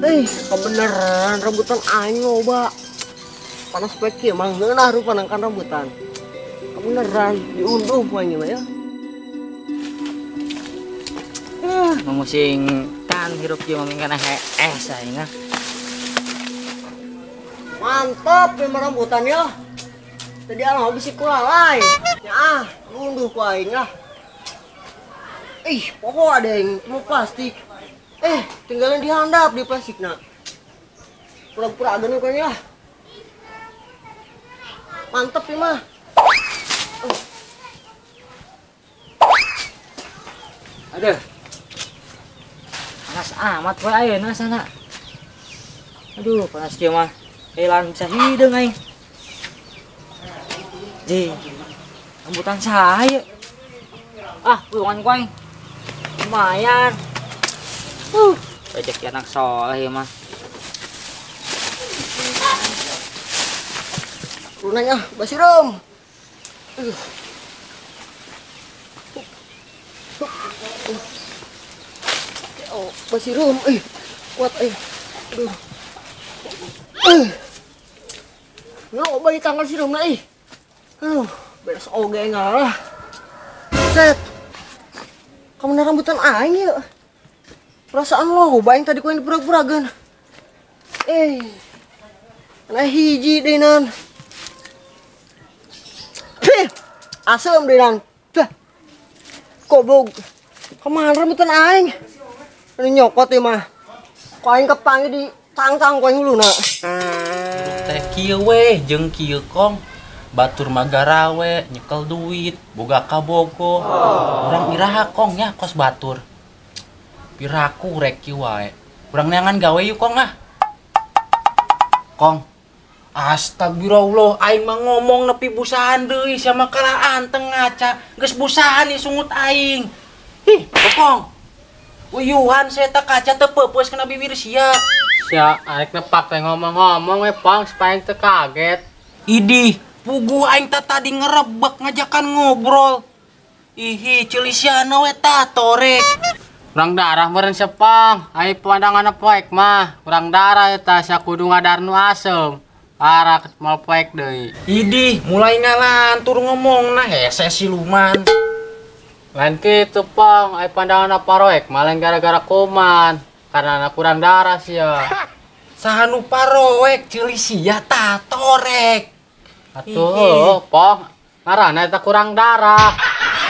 Kebeneran rambutan aing loba. Panas poe kieu mah ngeunah rupa nangkan rambutan. Kebeneran diunduh ku aing mah ya. Memusingkan hirup kieu mah mingkana hees aing ah. Mantap ieu mah rambutan ya. Tadi alah bisi kulalai. Ya ah, diunduh ku aing lah. Ih, pokok ada yang mau plastik. Tinggalin dihandap di plastik nak. Pura-pura agak nih lah. Mantep nih mah. Aduh. Panas amat poe ayeuna sana. Aduh, panas kieu mah. Hilang bisa hideung aing. Ji. Rambutan saya. Ah, pulungan ku aing. Lumayan. Rezeki anak soleh ya mah. Runanya basirum. Oh, basirum. Kuat Aduh. Loba di tanggal sirum na Aduh, beres oge ngalah. Set. Kamu rambutan aing ya. Perasaan loba yang tadi ku yang dipurag-puragan. Nah hiji deh nan. Asem deh nan. Dah. Goblok. Kemana rambutan aing? Ini nyokot ya mah. Ku aing kepangi di tangtang ku aing huluna. Teh kieu we jeung kieu kong. Batur magarawe nyekel duit boga kabogo. Urang iraha kong nya kos batur. Piraku rek kieu wae. Urang neangan gawe yuk kong ah. Kong. Astagfirullah, aing mah ngomong nepi busahan deui sia mah kalah anteng ngaca. Geus busahan ieu sungut aing. Ih, kong. Uyuhan saya kaca teu peupeus kana bibir sia. Sia arek nepak teh ngomong-ngomong we pang supaya teu kaget. Idih, puguh aing teh tadi ngerebek ngajakan ngobrol. Ihi, ceuli siana we tah torek. Kurang darah meureun sepang, ai pandanganna poek mah. Kurang darah eta sia kudu ngadar nu asem. Arak moal poek deui. Idih, mulai ngalantur ngomongna hese siluman. Lain kitu pang, ai pandanganna paroek mah lain gara-gara kuman, karena kurang darah sia. Saha nu paroek ceuli sia tah torek. Atuh, pong, ngaranna eta kurang darah.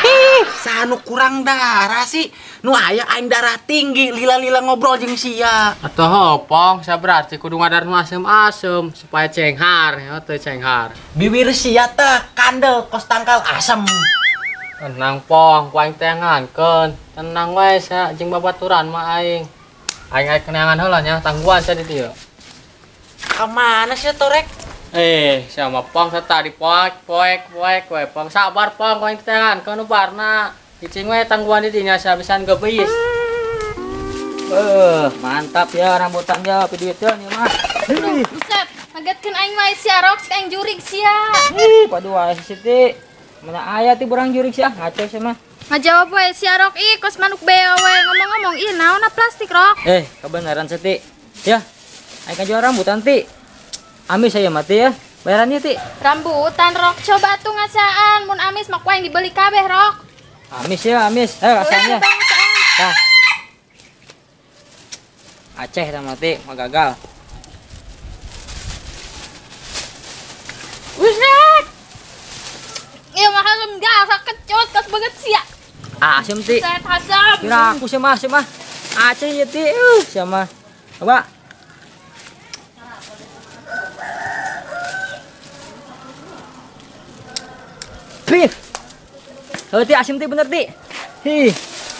Ih, saha nu kurang darah sih? Nu aya aing darah tinggi lila-lila ngobrol jeung sia. Atuh, pong, sia berarti kudu ngadar nu asem-asem supaya cenghar, ya teu cenghar. Bibir sia teh kandel kos tangkal asem. Tenang pong, ku aing teh ngankeun. Tenang wae sia jeung babaturan mah aing. Aing aing keneangan heula nya, tangguhan sia di dieu. Ka mana sia torek? Sama pong saya tadi poek poek poek we pong sabar pong ku aing teh ngankeun nu barna. Cicing we tangguhan di dinya sia pisan gebeis. Mantap ya rambutan ya, pi duit ya nih mah. Buset, ngagetkeun aing mah sia rok aing jurig sia. Ih, padu wae si Siti. Mana aya ti burang jurig sia, ngaco sia mah. Ngajawab we sia rok ih kos manuk beo we ngomong-ngomong ih naonna plastik rok. Kebenaran Siti. Ya, aing kajual rambutan ti. Amis saya mati ya. Bayarannya ti. Rambutan rok coba tuh ngasaan mun amis mah ku aing dibeli kabeh rok. Amis ya, amis. Rasanya. Tah. Aceh sama mati, mah gagal. Buset. Iya mah asem gak kecut kas banget sia. Asem ti. Buset asem. Kira aku sih mah, sih mah. Aceh ya ti. Sia mah. Coba. Pih. Heuh ti asem ti bener ti. Hi,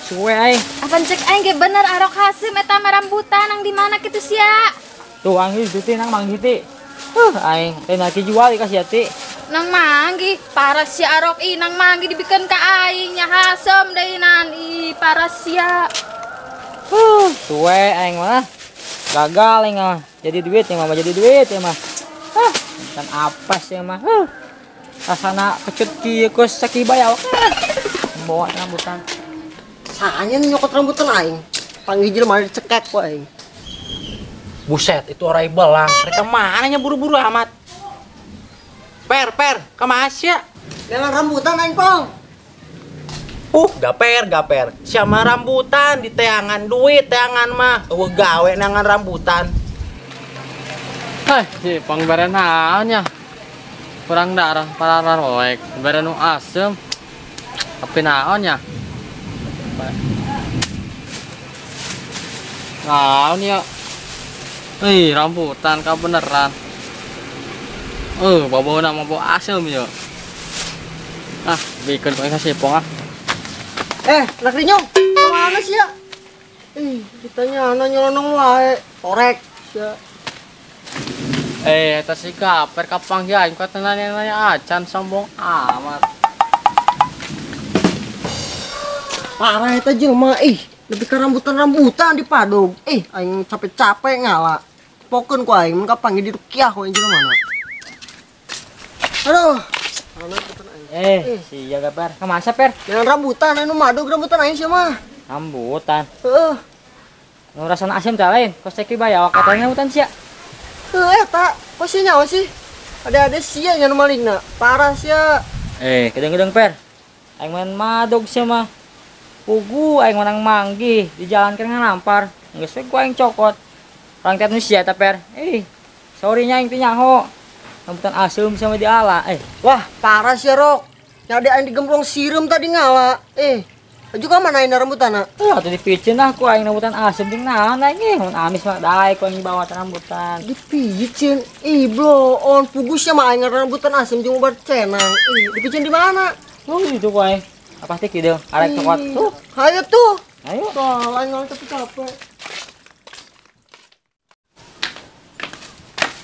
suwe aing. Apan cek aing ge bener arok haseum eta mah rambutan nang di mana kitu sia? Tuh ang itu ti nang manggih ti. Aing teh naki jual ka sia ti. Nang manggi para sia arok ih nang manggi dibikeun ka aing nya haseum deui nan ih para sia. Suwe aing mah. Gagal aing mah. Jadi duit ya mah, jadi duit ya mah. Bukan apa sih mah. Rasana kecut kieu kos sakibaya. Bawa rambutan. Sahanya nyokot rambutan aing. Panggil jelema dicekek ku aing. Buset, itu orai belang. Mereka mananya buru-buru amat. Per, kemana sih ya? Jangan rambutan aing, Pong. Gaper. Siapa rambutan di teangan duit, teangan mah. Eueuh gawe nangan rambutan. Hei, si Pong bere naon nya? Kurang darah parararoek, bere nu asem. Tapi naon nya? Naon ya? Ih, rambutan ka beneran. Bawa nama bawa asem ya. Ah, bikin kau kasih pong ah. Anak rinyong, kemana sih ya? Ih, ditanya anak nyelonong wae, torek sia. Eta si gaper kapang ya, aing kata nanya-nanya acan sombong amat. Parah eta jelema ih, lebih ke rambutan-rambutan di padog. Aing capek-capek ngala. Pokeun ku aing mun kapanggih di rukiah ku aing jelema na. Aduh, rambutan aing. Sia gaper. Ka masa, Per? Jangan rambutan anu madog rambutan aing sia mah. Rambutan. Heeh. Nu rasana asem teh lain, kos teh bayawak katanya rambutan sia. Heeh, eta, kok sia nyawa sih? Ada-ada sia nya nu malingna. Parah sia. Kedeng-kedeng, Per. Aing main madog sia mah. Pugu aing menang manggih di jalan keur ngalampar. Geus we ku aing cokot. Orang teh nu sia eta, Per. Sorry nya aing teh nyaho. Rambutan asem sama di ala. Wah, parah sia, Rok. Nyade aing digemblong sireum tadi ngala. Aju ka mana aing rambutanna? Atuh dipicen lah ku aing rambutan asem jeung naon aing mun amis mah daek ku aing bawa rambutan. Dipicen? Ih, bloon pugu sia mah aing rambutan asem jeung obat cenang. Ih, dipicen di mana? Itu ku aing. Pasti kieu arek cokot tuh. Hayo tuh. Ayo. Tah, aing ngala capek-capek.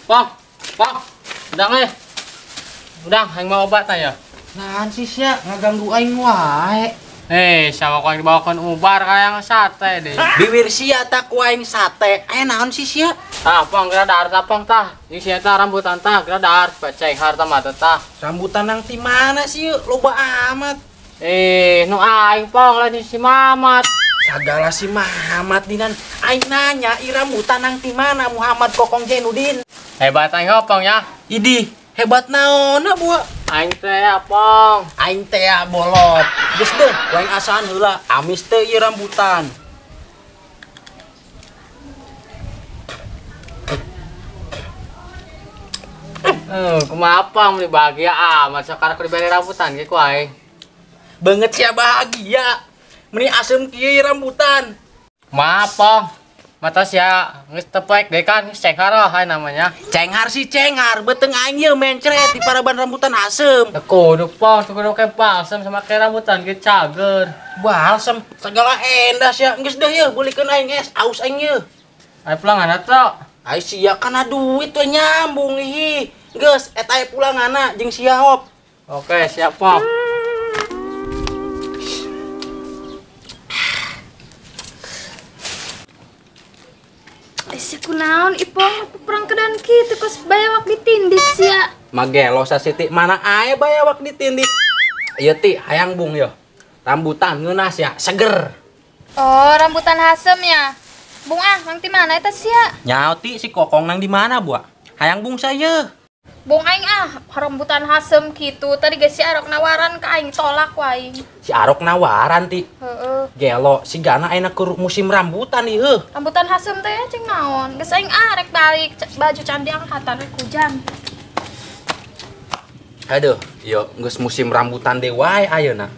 Pong, Pong. Udang Udang, aing mau obat aya. Nahan sih sia ngaganggu aing wae. Sama ku aing dibawakeun ubar kaya sate deh. Biwir sia tak ku aing sate. Aya naon sih sia? Tah, Pong, geura dahar tah, Pong tah. Jeung sia tah rambutan tah, geura dahar peceng harta mata tah. Rambutan nang ti mana sih loba amat. Nu aing Pong lain si Mamat. Sagala si Mamat dinan. Aing nanya i rambutan nang ti mana Muhammad Kokong Jainuddin. Hebat aing Pong ya. Idih, hebat naonna buah. Aing teh Pong. Aing teh bolot. Geus deuh, aing asaan heula. Amis teh ieu rambutan. Kumaha Pong meuni bahagia amat sakarek dibere rambutan ge ku aing. Banget sia bahagia. Meuni asem kieu rambutan. Maaf, Pong. Mata sia geus tepek deui kan cenghar lah namanya. Cenghar sih cenghar, beuteung aing ieu mencret di paraban rambutan asem. Teu kudu Pong, teu kudu ke balsem sama ke rambutan ge cager. Balsem segala endah sia. Geus deuh ieu beulikeun aing es, aus aing ieu. Ai pulanganna teh. Ai sia kana duit we nyambung ih. Geus eta aya pulanganna jeung sia hop. Oke, siap Pong. Sia kunaon Ipong perang kedan kitu kos bayawak ditindik sia. Magelo sa Siti mana ae bayawak ditindik. Ieu ti hayang bung yo. Rambutan ngeunah sia, seger. Oh, rambutan hasem ya. Bung ah, mang ti mana eta sia? Nyaho ti si Kokong nang di mana buah? Hayang bung saya. Bung aing ah, rambutan hasem kitu. Tadi ge si Arok nawaran ka aing tolak ku aing. Si Arok nawaran ti. Heeh. Gelo, si Gana ayeuna keur musim rambutan ieu. Rambutan hasem teh cing naon? Geus aing ah rek balik baju candi angkatan rek hujan. Aduh, yo geus musim rambutan deui wae ayeuna.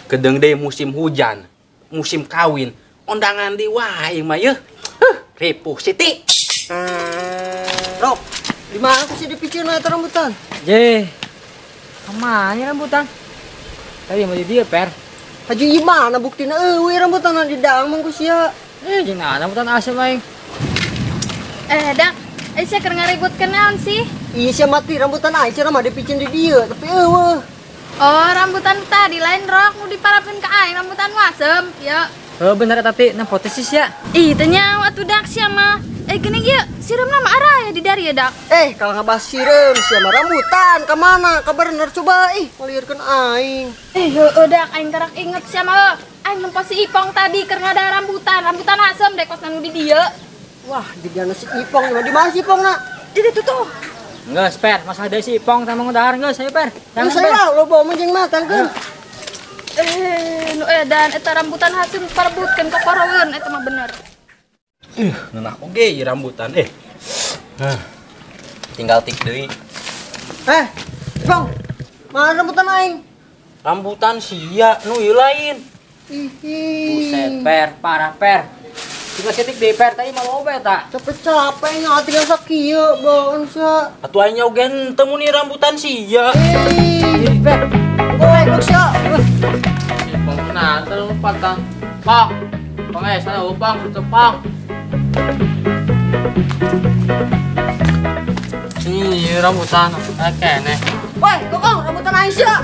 Kedeung deui musim hujan, musim kawin, ondangan deui wae mah yeuh. Huh, ripuh Siti. Rok, di mana aku sih dipicin eta rambutan? Je. Kemana rambutan? Tadi mau di dia, Per. Haji gimana buktina eueuh rambutan di daang mah ku sia. Jeung naon rambutan asem aing. Dak, sia keur ngaributkeun naon sih? Iya sia mati rambutan aing sia mah dipicin di dieu tapi eueuh. Oh, rambutan tadi lain rok nu diparapkeun ka aing rambutan wasem, ya. Bener eta ti, nempo teh sia. Ih, teu nyawa atuh dak sia mah. Gini ieu sireumna mah araya di dari ya dak. Kalau ngabahas sireum sia mah rambutan ka mana? Ka bener coba ih ngalieurkeun aing. Heueuh dak aing karak inget sia mah. Aing nempo si Ipong tadi keur ngada rambutan, rambutan asem deh kos nu di dieu. Wah, jigana si Ipong di mana si Ipong nak? Di ditu tuh. Geus per, masalah deui si Ipong teh mau dahar geus ayo per. Jangan saya lo bawa menjeng mah tangkeun. Eh, nu edan eta rambutan hasil parebutkeun ka koroweun eta mah bener. Ngeunah oge ieu rambutan eh. Hah. Tinggal tik deui. Eh, Ipong. Mana rambutan aing? Rambutan sia nu ieu lain. Ih, Buset per, parah per. Tinggal setik deui per tadi mah loba eta. Capek-capek nya tinggal sakieu baon sia. Atuh aing oge henteu muni rambutan sia. Eh, Per. goblok sia. Ipong nah terlupa tang. Pong. Pong sana upang tutup pong. Ini rambutan kene. Woi, kokong rambutan aing sia.